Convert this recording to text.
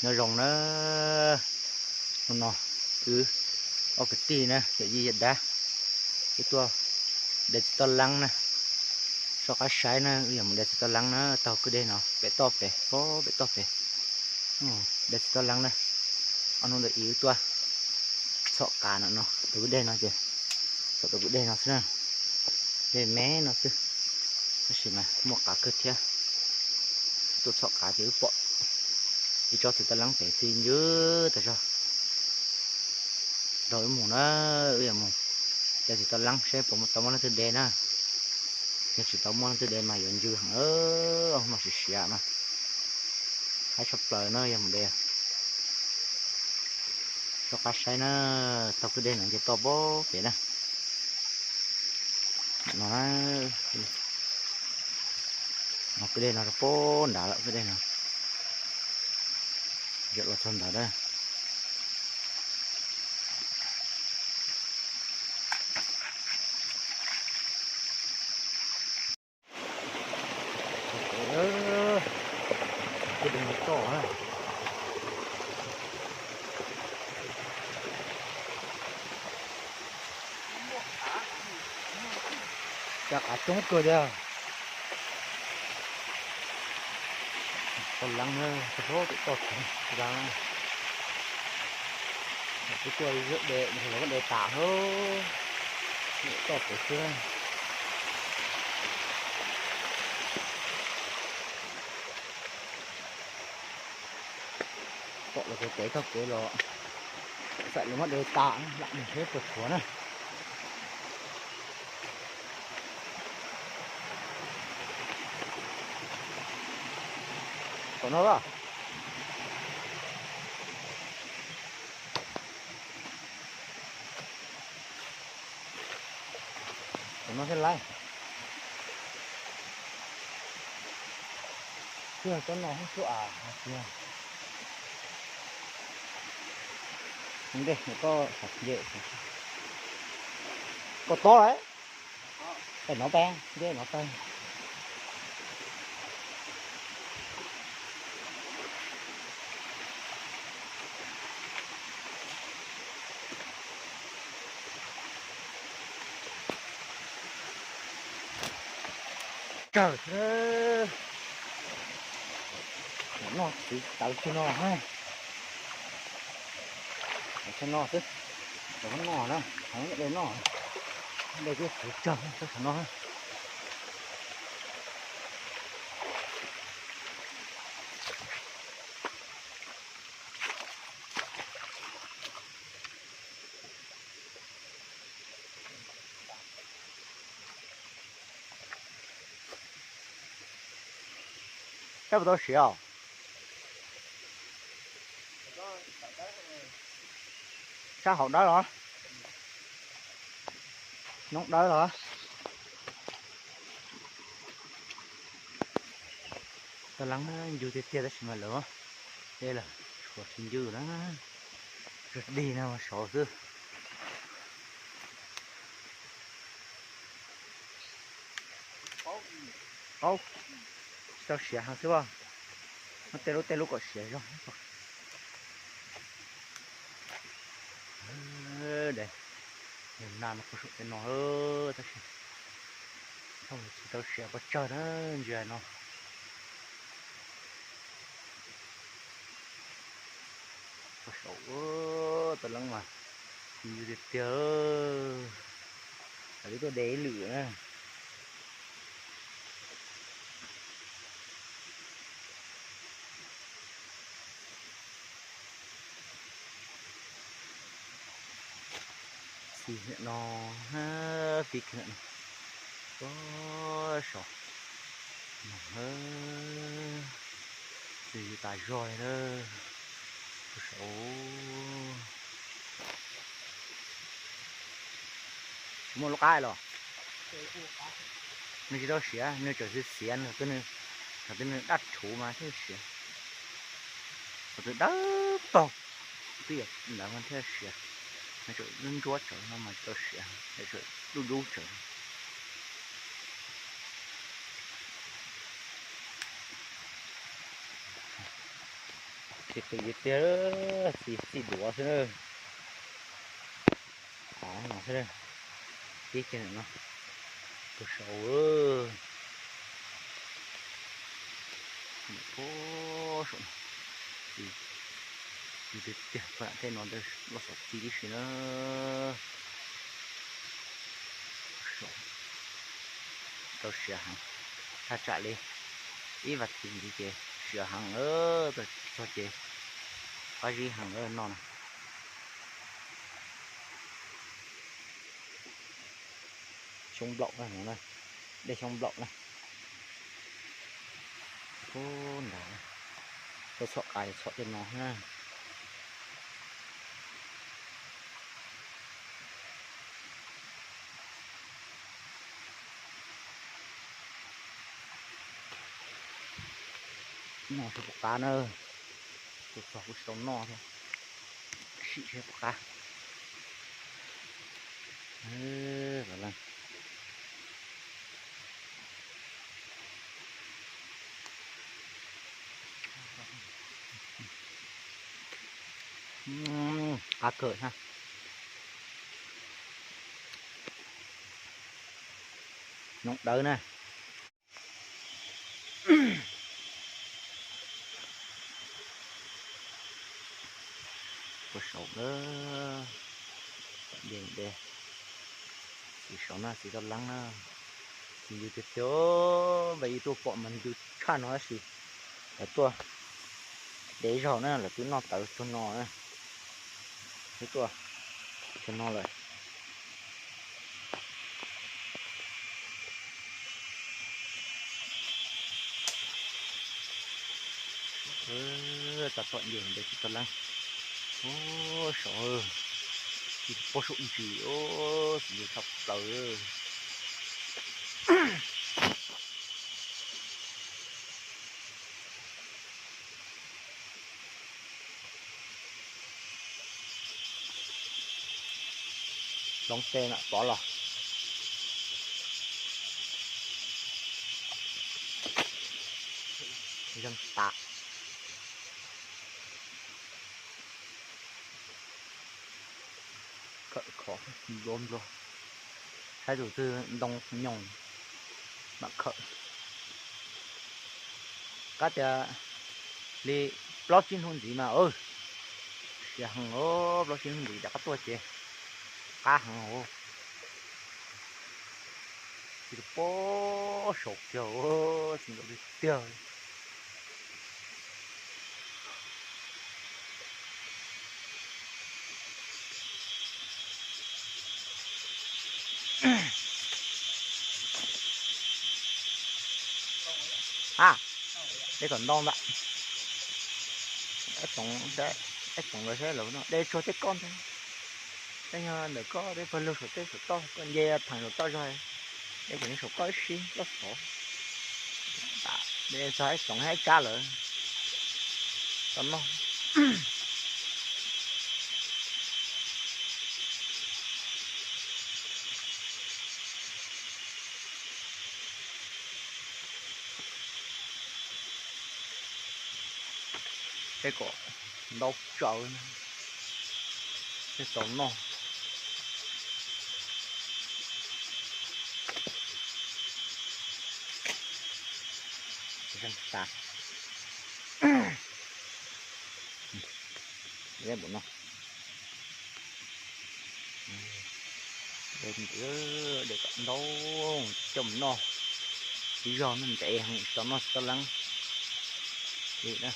Nyob zoo na, hnub no wb ob kwv tij na, yawm yij yawm dab, wb tuaj de txiv toj leeb na. Soj qab saib na, wb yuav mus de txiv toj leeb na, taug kwj deg no pem toj pem, pem toj pem. De txiv toj leeb na, ob hnub ntawd wb tuaj txhom qav no no, tus kwj deg no ces txhom tus kwj deg no xwb na, dej me no xwb, tab sis mas muaj qav kawg thiab. Tuaj txhom qav ces wb pom ib tsob txiv toj leeb pem txi ncw tas zog. Nrog wb mus na, wb yuav mus de txiv toj leeb seb puas tau muaj leej twg de na. Yog tsis tau muaj leej twg de mas yuav ncw heev, mas siav siav mas haib tshaj plaws na yog mus de. Soj qab saib na, taug kwj deg no nce toj pem na. No, no kwj deg no rau pem nrad lawm, kwj deg no yog los txog ntawd na. Kwj deg no toj na. Cov qav coob kawg thiab. Toj leeb na, toj tod, wb tuaj de, los de tas, toj pem xwb. Pom los tev tev taug kev los, xav los muab de tas, lam mus seb puas tshuav na. Tom no a. Tom no thiaj laib. Tsis yog tsob no hub xwb as, tsis yog. Ntej koj, koj tob lawm. Peb no peb, ntej no peb. Tsawg xwb. Noj txiv tawv tsuag no, tsuag no xwb. Cov no na, de noj, de twb txiv tsawg, tsuag no. Sab puas tau siav os? Sab hauv dawb los? Noob dawb los? Toj leeb ncw tiag tiag tab sis mas lawv, lawv tshuav tsis ncw na, dig no saud xwb. Aub, tsis tau siav heev xwb as. Muab tej lub tej lub kom siav zog. De, nag no puag saum tej no tab sis tsis tau siav pes tsawg na, ntsia no. Puag saum toj leeb mas ncw tiag tiag. Wb tuaj de ib lwm na. Txiv no, txiv kawg no, puag saum no, txiv tas zog li na, puag saum. Tsis muaj lub qab los? Nws tsis tau siav, nws tseem xiav xiav, thaum twg nws daj rhuv mas thiaj siav. Thaum twg dawb paug twb yog ntawd mas thiaj siav. Nws tseem ntsuab tsawv no mas tsis tau siav, tseem dub dub tsawv. Txiv qis tiag, txiv txij duav xwb na. Av no xwb na. Tib ceg no, puag saud, puag saum, txiv tiag tiag, puag nram tej no loj xov txij tib si na. Tau siav heev, thaj tsam li ib vas thiv ntxiv ces siav heev, txog ces qab zib heev no na. Xyoob nplaum no na, dej xyoob nplaum na. Ub, nrad, txhom qas txhom tej no na. No seb puas qab na, tus txog kuv tsis tau noj thiab, sim seb puas qab. Qab kawg na. Noog dawb na. Puag saum na, txij saum na, txiv toj leeb na, txiv ntxim tiag tiag. Npaj ib tuaj pom mas ntxim tshaj no tab sis lawv tuaj dev zog na, lawv twb noj tawv txog no na, twb tuaj txog no lawm. Tag tom ncig ntawd tsis tau leej. Ub, saud, tsis pom saum ntsis, txiv ntxim tshaj plaws. Hloov tej mam pov los. Zeeg tas. Khawm khov nplua nplua, saib tus twg ntoo nyoos mam khawm. Qab tias li plaub tsib hnub ntxiv mas siav heev, plaub tsib hnub ntxiv rov qab tuaj ces qab heev. Tsis pom saum kiag, tsis nkaus tiag tiag. A, dej kom ntau ntag. Ib tsoom lawv saib lawv no dej tsuag tej koj ntag. Tej yog ntawm koj dej pawg lug saum tej saum toj, koj nce theem saum toj zog, dej tseem saum koj ib si loj xov. Dej txog ib tsoom ib tsab lawm. Tau noj. Tej kom ntau tsaws, tej tau noj. Zeeg tas. Dej kom ntau, coj mus noj. Ib zog no ntev heev, tsis tau noj tsis tau leeb li na.